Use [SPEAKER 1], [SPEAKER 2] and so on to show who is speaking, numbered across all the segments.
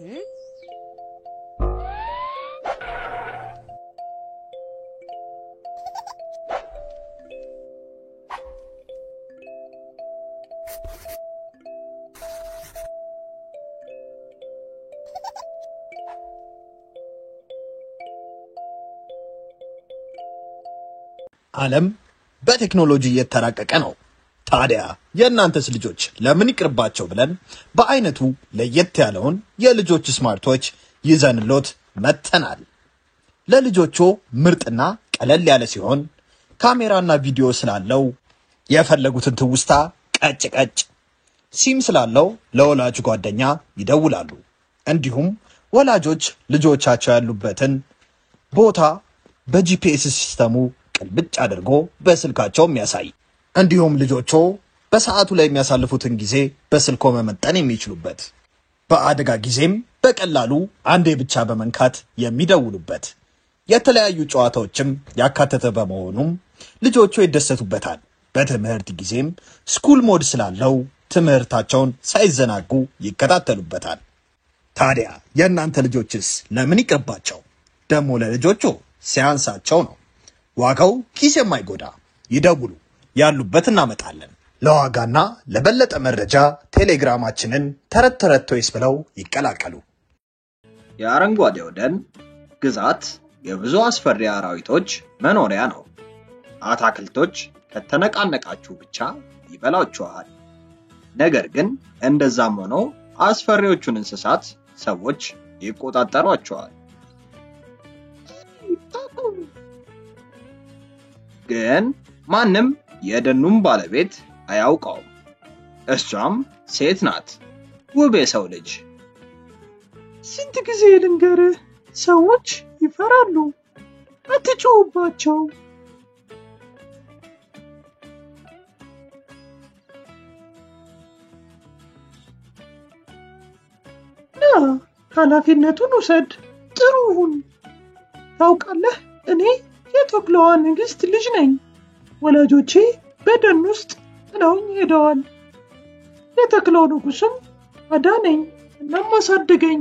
[SPEAKER 1] ዓለም በቴክኖሎጂ እየተራቀቀ ነው። ታዲያ የእናንተስ ልጆች ለምን ይቅርባቸው ብለን በአይነቱ ለየት ያለውን የልጆች smart watch ይዘንሎት መጥተናል። ለልጆቹ ምርጥና ቀለል ያለ ሲሆን ካሜራና ቪዲዮ ስላለው የፈለጉትን ትውስታ ቀጭ ቀጭ፣ ሲም ስላለው ለወላጅ ጓደኛ ይደውላሉ። እንዲሁም ወላጆች ልጆቻቸው ያሉበትን ቦታ በ GPS system ኡ ቅልብጭ አድርጎ በስልካቸው የሚያሳይ፣ እንዲሁም ልጆቹ በሰዓቱ ላይ የሚያሳልፉትን ጊዜ በስልኮ መመጠን የሚችሉበት፣ በአደጋ ጊዜም በቀላሉ አንዴ ብቻ በመንካት የሚደውሉበት፣ የተለያዩ ጨዋታዎችም ያካተተ በመሆኑም ልጆቹ ይደሰቱበታል። በትምህርት ጊዜም school mode ስላለው ትምህርታቸውን ሳይዘናጉ ይከታተሉበታል። ታዲያ የእናንተ ልጆችስ ለምን ይቅርባቸው? ደግሞ ለልጆቹ ሲያንሳቸው ነው። ዋጋው ኪስ የማይጎዳ፣ ይደውሉ፣ ያሉበት እናመጣለን። ለዋጋና ለበለጠ መረጃ ቴሌግራማችንን ተረት ተረት Toys ብለው ይቀላቀሉ።
[SPEAKER 2] የአረንጓዴው ደን ግዛት የብዙ አስፈሪ አራዊቶች መኖሪያ ነው። አታክልቶች ከተነቃነቃችሁ ብቻ ይበላችኋል። ነገር ግን እንደዛም ሆኖ አስፈሪዎቹን እንስሳት ሰዎች ይቆጣጠሯቸዋል። ግን ማንም የደኑን ባለቤት አያውቀውም። እሷም ሴት ናት፣ ውብ የሰው ልጅ።
[SPEAKER 3] ስንት ጊዜ ልንገርህ፣ ሰዎች ይፈራሉ። አትጩህባቸው። ና ኃላፊነቱን ውሰድ፣ ጥሩ ሁን። ታውቃለህ፣ እኔ የተኩላዋ ንግሥት ልጅ ነኝ። ወላጆቼ በደን ውስጥ ጥለውኝ ሄደዋል። የተኩላው ንጉሥም አዳነኝ እናም አሳደገኝ።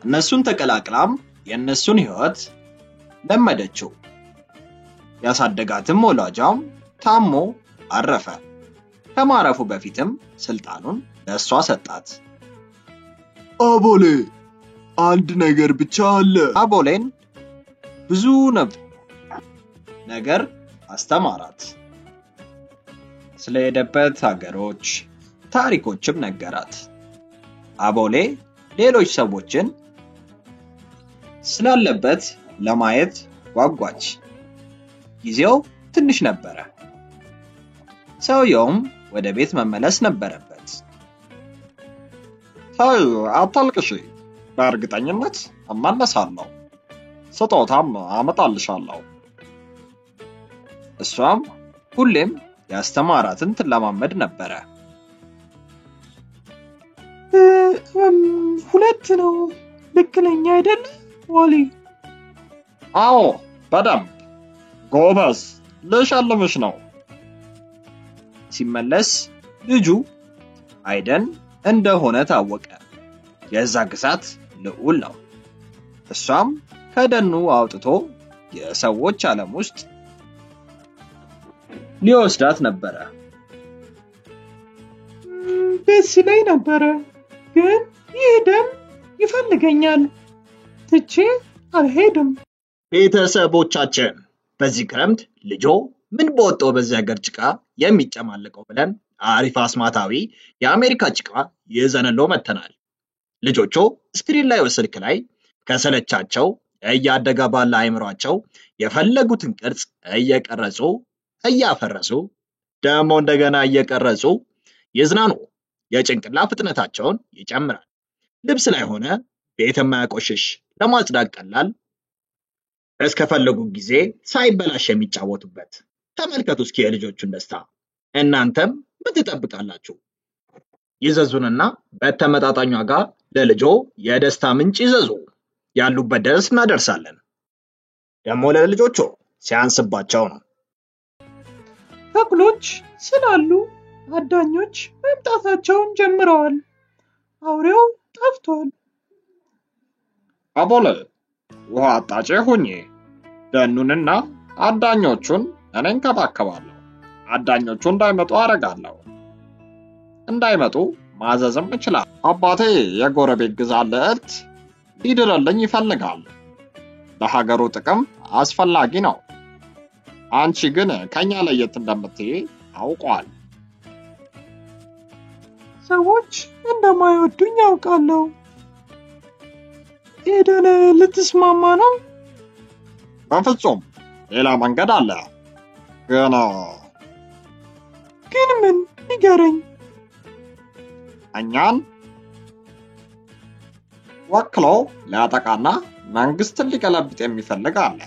[SPEAKER 2] እነሱን ተቀላቅላም የእነሱን ሕይወት ለመደችው። ያሳደጋትም ወላጇም ታሞ አረፈ። ከማረፉ በፊትም ስልጣኑን ለእሷ ሰጣት።
[SPEAKER 4] አቦሌ፣ አንድ ነገር ብቻ አለ።
[SPEAKER 2] አቦሌን ብዙ ነገር አስተማራት። ስለሄደበት ሀገሮች ታሪኮችም ነገራት። አቦሌ ሌሎች ሰዎችን ስላለበት ለማየት ጓጓች። ጊዜው ትንሽ ነበረ። ሰውየውም ወደ ቤት መመለስ ነበረበት።
[SPEAKER 4] ተይ አታልቅሺ፣ በእርግጠኝነት እመለሳለሁ፣ ስጦታም አመጣልሻለሁ።
[SPEAKER 2] እሷም ሁሌም ያስተማራትን ትለማመድ ነበረ።
[SPEAKER 3] 2 ነው። ልክ ነኝ አይደል ዋሊ?
[SPEAKER 4] አዎ በደንብ ጎበዝ፣ ልሸልምሽ ነው።
[SPEAKER 2] ሲመለስ ልጁ አይደን እንደሆነ ታወቀ። የዛ ግዛት ልዑል ነው። እሷም ከደኑ አውጥቶ የሰዎች ዓለም ውስጥ ሊወስዳት ነበረ።
[SPEAKER 3] ደስ ይለኝ ነበረ፣ ግን ይህ ደን ይፈልገኛል። ትቼ አልሄድም።
[SPEAKER 2] ቤተሰቦቻችን በዚህ ክረምት ልጆ ምን በወጣው በዚህ ሀገር ጭቃ የሚጨማለቀው ብለን አሪፍ አስማታዊ የአሜሪካ ጭቃ ይዘንሎ መጥተናል። ልጆቹ screen ላይ ስልክ ላይ ከሰለቻቸው እያደገ ባለ አይምሯቸው የፈለጉትን ቅርጽ እየቀረጹ እያፈረሱ ደግሞ እንደገና እየቀረጹ ይዝናኑ። የጭንቅላት ፍጥነታቸውን ይጨምራል። ልብስ ላይ ሆነ ቤት የማያቆሽሽ፣ ለማጽዳት ቀላል፣ እስከፈለጉ ጊዜ ሳይበላሽ የሚጫወቱበት። ተመልከቱ እስኪ የልጆቹን ደስታ። እናንተም ምን ትጠብቃላችሁ? ይዘዙንና በተመጣጣኝ ዋጋ ለልጆ የደስታ ምንጭ ይዘዙ። ያሉበት ድረስ እናደርሳለን። ደግሞ ለልጆቹ ሲያንስባቸው ነው።
[SPEAKER 3] ተኩሎች ስላሉ አዳኞች መምጣታቸውን ጀምረዋል። አውሬው ጠፍቷል።
[SPEAKER 4] አቦሌ ውሃ አጣጬ ሁኚ። ደኑንና አዳኞቹን እኔ እንከባከባለሁ። አዳኞቹ እንዳይመጡ አደርጋለሁ። እንዳይመጡ ማዘዝም እችላለሁ። አባቴ የጎረቤት ግዛት ልዕልት ሊድርልኝ ይፈልጋል። ለሀገሩ ጥቅም አስፈላጊ ነው። አንቺ ግን ከኛ ለየት እንደምትይ አውቋል።
[SPEAKER 3] ሰዎች እንደማይወዱኝ ያውቃለሁ። ኤደን ልትስማማ ነው?
[SPEAKER 4] በፍጹም ሌላ መንገድ አለ። ግን
[SPEAKER 3] ግን ምን ንገረኝ።
[SPEAKER 4] እኛን ወክሎ ሊያጠቃና መንግስትን ሊገለብጥ የሚፈልግ አለ።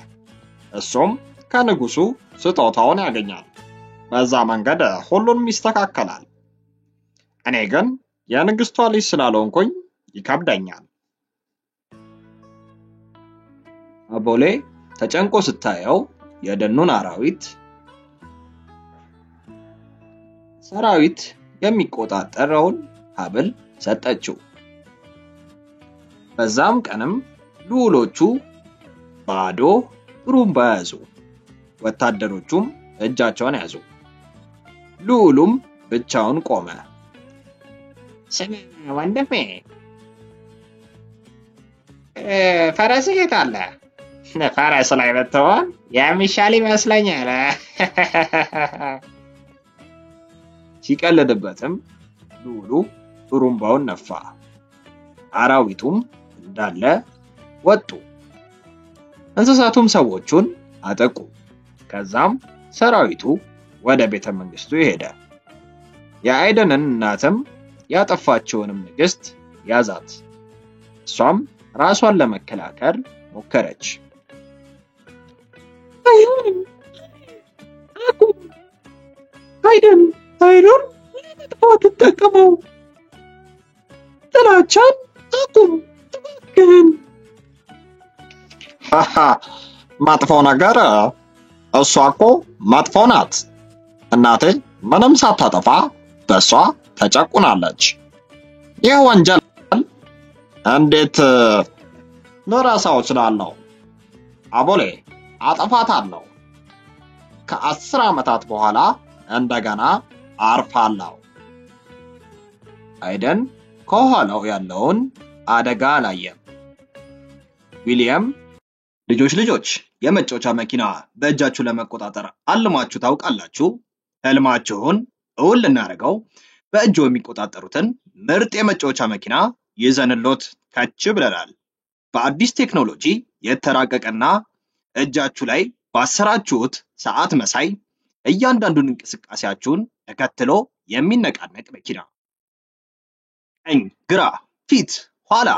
[SPEAKER 4] እሱም ከንጉሱ ስጦታውን ያገኛል። በዛ መንገድ ሁሉንም ይስተካከላል። እኔ ግን የንግስቷ ልጅ ስላልሆንኩኝ ይከብደኛል።
[SPEAKER 2] አቦሌ ተጨንቆ ስታየው የደኑን አራዊት ሰራዊት የሚቆጣጠረውን ሀብል ሰጠችው። በዛም ቀንም ልዑሎቹ ባዶ ጥሩምባ ያዙ፣ ወታደሮቹም እጃቸውን ያዙ። ልዑሉም ብቻውን ቆመ።
[SPEAKER 5] ስማ ወንድሜ፣ ፈረስህ የት አለ? ፈረስ ላይ ብትሆን የሚሻል ይመስለኛል።
[SPEAKER 2] ሲቀልድበትም ልዑሉ ጥሩምባውን ነፋ። አራዊቱም እንዳለ ወጡ። እንስሳቱም ሰዎቹን አጠቁ። ከዛም ሰራዊቱ ወደ ቤተ መንግስቱ ሄደ። የአይደንን እናትም ያጠፋችውንም ንግስት ያዛት። እሷም ራሷን ለመከላከል ሞከረች።
[SPEAKER 3] አይሆንም፣ አቁም። አይደን ኃይሉን ለመጥፎ አትጠቀመው። ጥላቻን አቁም እባክህን።
[SPEAKER 4] መጥፎ ነገር እሷ እኮ መጥፎ ናት። እናቴ ምንም ሳታጠፋ በእሷ ተጨቁናለች። ይህ ወንጀል እንዴት ልረሳው እችላለሁ? አቦሌ አጠፋታለሁ። ከ10 ዓመታት በኋላ እንደገና አርፋለሁ።
[SPEAKER 2] አይደን ከኋላው ያለውን አደጋ አላየም። ዊሊያም
[SPEAKER 1] ልጆች ልጆች የመጫወቻ መኪና በእጃችሁ ለመቆጣጠር አልማችሁ ታውቃላችሁ? ህልማችሁን እውን ልናደርገው በእጆ የሚቆጣጠሩትን ምርጥ የመጫወቻ መኪና ይዘንሎት ከች ብለናል። በአዲስ ቴክኖሎጂ የተራቀቀና እጃችሁ ላይ ባሰራችሁት ሰዓት መሳይ እያንዳንዱን እንቅስቃሴያችሁን ተከትሎ የሚነቃነቅ መኪና ቀኝ፣ ግራ፣ ፊት፣ ኋላ፣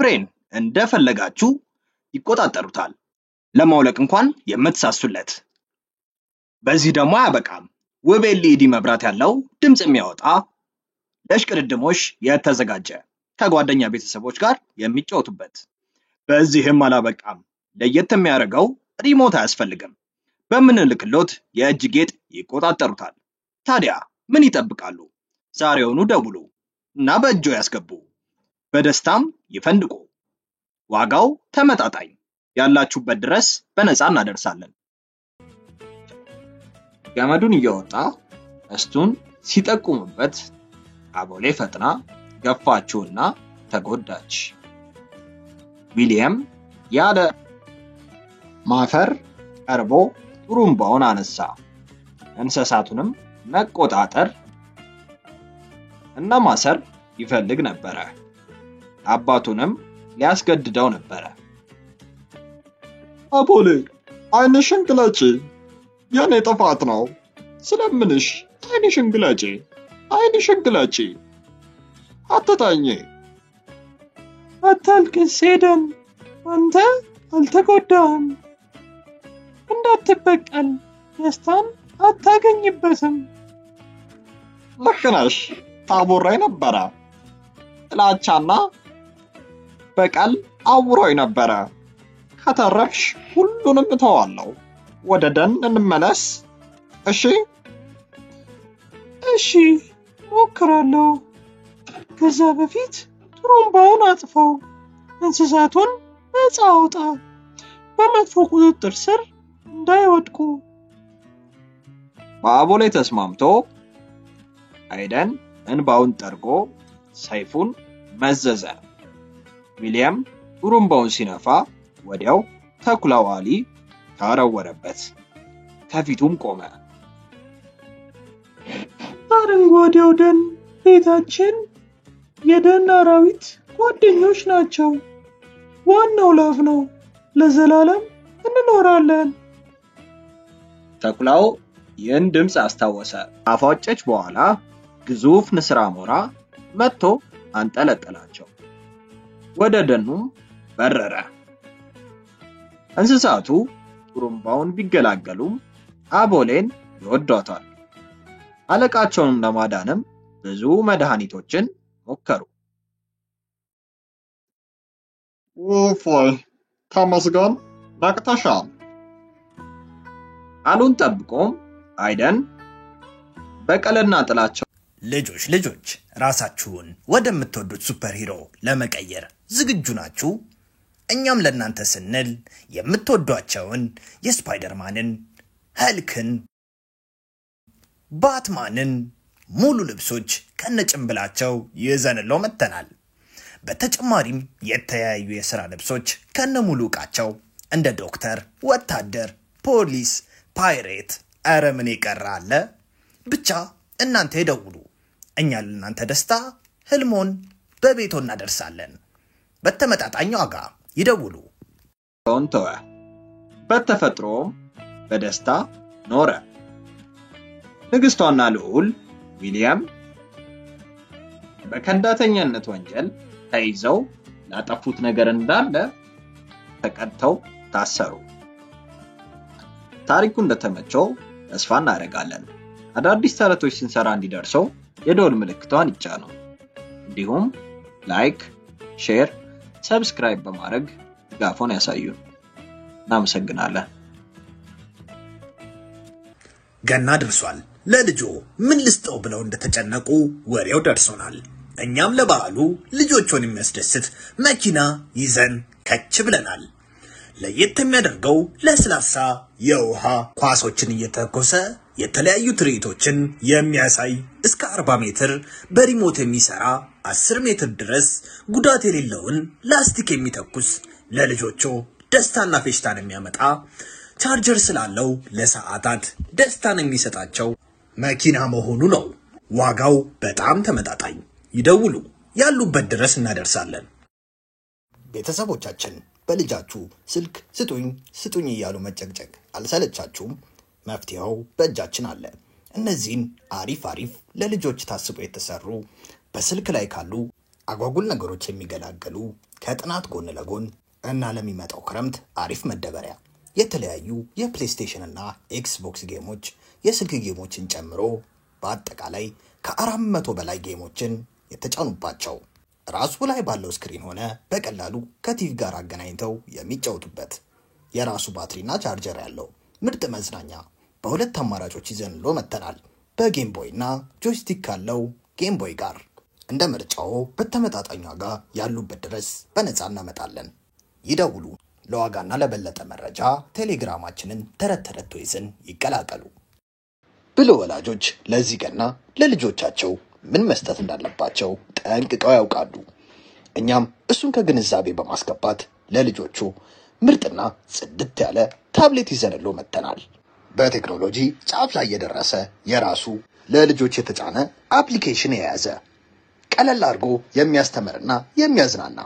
[SPEAKER 1] ፍሬን እንደፈለጋችሁ ይቆጣጠሩታል። ለማውለቅ እንኳን የምትሳሱለት። በዚህ ደግሞ አያበቃም። ውብ LED መብራት ያለው ድምፅ የሚያወጣ ለሽቅድድሞሽ የተዘጋጀ ከጓደኛ ቤተሰቦች ጋር የሚጫወቱበት። በዚህም አላበቃም። ለየት የሚያደርገው remote አያስፈልግም። በምንልክሎት የእጅ ጌጥ ይቆጣጠሩታል። ታዲያ ምን ይጠብቃሉ? ዛሬውኑ ደውሉ እና በእጆ ያስገቡ። በደስታም ይፈንድቁ። ዋጋው ተመጣጣኝ፣ ያላችሁበት ድረስ በነፃ እናደርሳለን።
[SPEAKER 2] ገመዱን እያወጣ እስቱን ሲጠቁምበት አቦሌ ፈጥና ገፋችውና ተጎዳች። ዊሊያም ያለ ማፈር ቀርቦ ጥሩምባውን አነሳ። እንስሳቱንም መቆጣጠር እና ማሰር ይፈልግ ነበረ። አባቱንም ሊያስገድደው ነበረ።
[SPEAKER 4] አቦሌ ዓይንሽን ግለጪ፣ የኔ ጥፋት ነው። ስለምንሽ ዓይንሽን ግለጪ፣ ዓይንሽን ግለጪ፣ አትተኝ።
[SPEAKER 3] አታልቅስ ኤደን፣ አንተ አልተጎዳህም። እንዳትበቀል፣ ደስታን አታገኝበትም።
[SPEAKER 4] ልክ ነሽ። ታቡሬ ነበረ። ጥላቻና በቀል አውሮኝ ነበረ። ከተረፍሽ ሁሉንም እተዋለሁ። ወደ ደን እንመለስ። እሺ?
[SPEAKER 3] እሺ፣ ሞክራለሁ። ከዛ በፊት ጥሩምባውን አጥፋው፣ እንስሳቱን ነፃ አውጣ፣ በመጥፎ ቁጥጥር ስር እንዳይወድቁ።
[SPEAKER 2] በአቦሌ ተስማምቶ አይደን እንባውን ጠርጎ ሰይፉን መዘዘ። ዊሊያም ጥሩምባውን ሲነፋ ወዲያው ተኩላው ዋሊ ተወረወረበት፣ ከፊቱም ቆመ።
[SPEAKER 3] አረንጓዴው ደን ቤታችን የደን አራዊት ጓደኞች ናቸው። ዋናው love ነው። ለዘላለም እንኖራለን።
[SPEAKER 2] ተኩላው ይህን ድምፅ አስታወሰ። ካፏጨች በኋላ ግዙፍ ንስር አሞራ መጥቶ አንጠለጠላቸው። ወደ ደኑም በረረ። እንስሳቱ ጥሩምባውን ቢገላገሉም አቦሌን ይወዷታል። አለቃቸውንም ለማዳንም ብዙ መድኃኒቶችን ሞከሩ።
[SPEAKER 4] እፎይ ተመስገን ነቅተሻል።
[SPEAKER 2] ቃሉን ጠብቆም አይደን በቀልና ጥላቸው
[SPEAKER 1] ልጆች ልጆች ራሳችሁን ወደምትወዱት super hero ለመቀየር ዝግጁ ናችሁ? እኛም ለእናንተ ስንል የምትወዷቸውን የስፓይደርማንን፣ ሀልክን፣ ባትማንን ሙሉ ልብሶች ከነጭንብላቸው ይዘንለው መጥተናል። በተጨማሪም የተለያዩ የሥራ ልብሶች ከነሙሉ ዕቃቸው እንደ ዶክተር፣ ወታደር፣ ፖሊስ፣ pirate፣ ኧረ ምን የቀረ አለ? ብቻ እናንተ ይደውሉ። እኛ ለእናንተ ደስታ ህልሞን በቤቶ እናደርሳለን። በተመጣጣኝ ዋጋ ይደውሉ።
[SPEAKER 2] ተወ። በተፈጥሮም በደስታ ኖረ። ንግስቷና ልዑል ዊሊያም በከዳተኛነት ወንጀል ተይዘው ላጠፉት ነገር እንዳለ ተቀጥተው ታሰሩ። ታሪኩ እንደተመቸው ተስፋ እናደርጋለን። አዳዲስ ተረቶች ስንሰራ እንዲደርሰው የደወል ምልክቷን ይጫኑ። እንዲሁም like፣ share፣ subscribe በማድረግ ድጋፎን ያሳዩን። እናመሰግናለን።
[SPEAKER 1] ገና ደርሷል። ለልጆ ምን ልስጠው ብለው እንደተጨነቁ ወሬው ደርሶናል። እኛም ለበዓሉ ልጆቹን የሚያስደስት መኪና ይዘን ከች ብለናል። ለየት የሚያደርገው ለስላሳ የውሃ ኳሶችን እየተኮሰ የተለያዩ ትርኢቶችን የሚያሳይ እስከ 40 ሜትር በ remote የሚሰራ 10 ሜትር ድረስ ጉዳት የሌለውን ላስቲክ የሚተኩስ ለልጆቹ ደስታና ፌሽታን የሚያመጣ ቻርጀር ስላለው ለሰዓታት ደስታን የሚሰጣቸው መኪና መሆኑ ነው። ዋጋው በጣም ተመጣጣኝ። ይደውሉ፣ ያሉበት ድረስ እናደርሳለን። ቤተሰቦቻችን በልጃችሁ ስልክ ስጡኝ ስጡኝ እያሉ መጨቅጨቅ አልሰለቻችሁም? መፍትሄው በእጃችን አለ። እነዚህን አሪፍ አሪፍ ለልጆች ታስበው የተሰሩ በስልክ ላይ ካሉ አጓጉል ነገሮች የሚገላገሉ ከጥናት ጎን ለጎን እና ለሚመጣው ክረምት አሪፍ መደበሪያ የተለያዩ የ PlayStation እና Xbox game ኦች፣ የስልክ game ኦችን ጨምሮ በአጠቃላይ ከ400 በላይ game ኦችን የተጫኑባቸው ራሱ ላይ ባለው screen ሆነ በቀላሉ ከቲቪ ጋር አገናኝተው የሚጫወቱበት የራሱ ባትሪና ቻርጀር ያለው ምርጥ መዝናኛ በሁለት አማራጮች ይዘንሎ መጥተናል። በ Game Boy እና joystick ካለው Game Boy ጋር እንደ ምርጫው በተመጣጣኝ ዋጋ ያሉበት ድረስ በነፃ እናመጣለን። ይደውሉ። ለዋጋና ለበለጠ መረጃ ቴሌግራማችንን ተረት ተረት Toys ን ይቀላቀሉ። ብሎ ወላጆች ለዚህ ገና ለልጆቻቸው ምን መስጠት እንዳለባቸው ጠንቅቀው ያውቃሉ። እኛም እሱን ከግንዛቤ በማስገባት ለልጆቹ ምርጥና ጽድት ያለ ታብሌት ይዘንሎ መጥተናል። በቴክኖሎጂ ጫፍ ላይ የደረሰ የራሱ ለልጆች የተጫነ application የያዘ ቀለል አድርጎ የሚያስተምርና የሚያዝናና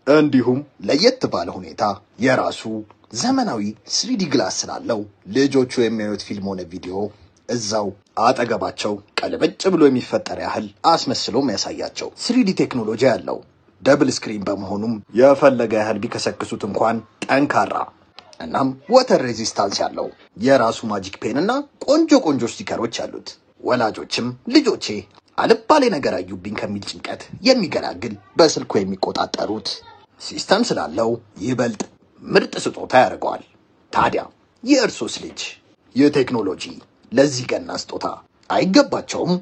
[SPEAKER 1] እንዲሁም ለየት ባለ ሁኔታ የራሱ ዘመናዊ 3D glass ስላለው ልጆቹ የሚያዩት ፊልም ሆነ ቪዲዮ እዛው አጠገባቸው ቀልበጭ ብሎ የሚፈጠር ያህል አስመስሎ የሚያሳያቸው 3D ቴክኖሎጂ ያለው double screen በመሆኑም የፈለገ ያህል ቢከሰክሱት እንኳን ጠንካራ እናም water resistance ያለው የራሱ magic pen እና ቆንጆ ቆንጆ sticker ኦች ያሉት ወላጆችም ልጆቼ አልባሌ ነገር አዩብኝ ከሚል ጭንቀት የሚገላግል በስልኩ የሚቆጣጠሩት system ስላለው ይበልጥ ምርጥ ስጦታ ያደርገዋል። ታዲያ የእርሶስ ልጅ የቴክኖሎጂ ለዚህ ገና ስጦታ አይገባቸውም?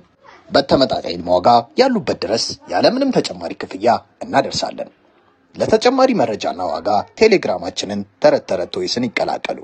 [SPEAKER 1] በተመጣጣኝ ዋጋ ያሉበት ድረስ ያለምንም ተጨማሪ ክፍያ እናደርሳለን። ለተጨማሪ መረጃና ዋጋ ቴሌግራማችንን ተረት ተረት ቶይስን ይቀላቀሉ።